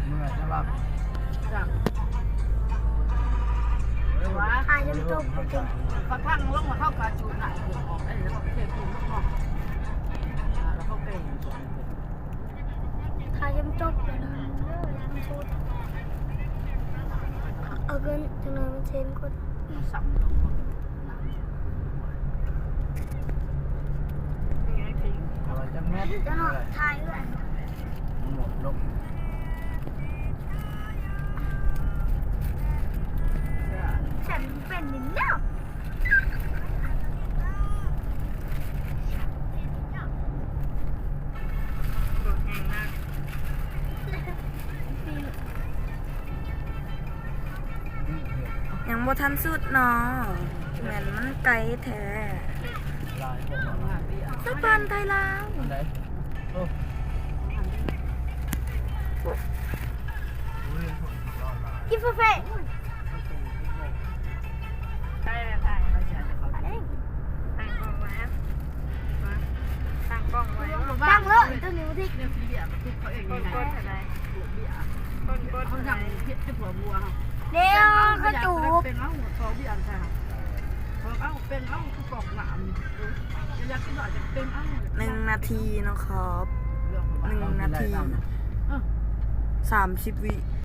ເມື່ອຍແຕ່ວ່າ ວ່າ ຂາຍຈົນຈົບ ເຂົາທາງລົງມາເຂົ້າກາຈູນນະ ອອກໄດ້ແລ້ວ ເທປູນລົງເນາະ ແລ້ວເຂົາແກ່ງ ຂາຍຈົນຈົບແລ້ວນະ ເອົາເງິນຈັກໜ່ອຍມັນເຊັນກ່ອນ ມັນຊ້ຳລົງ ເອົາໄວ້ຈັກແມັດ ເຈົ້າເນາະ ຖ່າຍເອື້ອຍ ໝົດລົງ ແຊນເປັນນີ້ແລ້ວ ແຮງມາກ. ຍັງບໍ່ທັນສຸດເນາະ ແມ່ນມັນໄກແທ້ ສະພານໄທລາວ ອັນໃດ? ໂອ້ ກິນເຟ. ໃສ່ ໃສ່ ໃສ່ ຕັ້ງກ້ອງໄວ້ ຕັ້ງກ້ອງໄວ້ ຕັ້ງເລີຍ ຕົວນີ້ບໍ່ຕິດ ເຂົາເອງ ຕົ້ນ ຕົ້ນເທົ່າໃດ ຕົ້ນ ຕົ້ນເທົ່າໃດ ເຮັດແຕ່ຫົວບົວ ແລ້ວເຂົາຈູບ ເປັນເອົາ ຂໍເບຍໃສ່ ເອົາ ເປັນເອົາ ຄືກອກນ້ຳ ຢາກກິນໜ້ອຍ ຢາກເປັນເອົາ ໜຶ່ງນາທີເນາະ ຂອບ ໜຶ່ງນາທີ ສາມສິບວິ.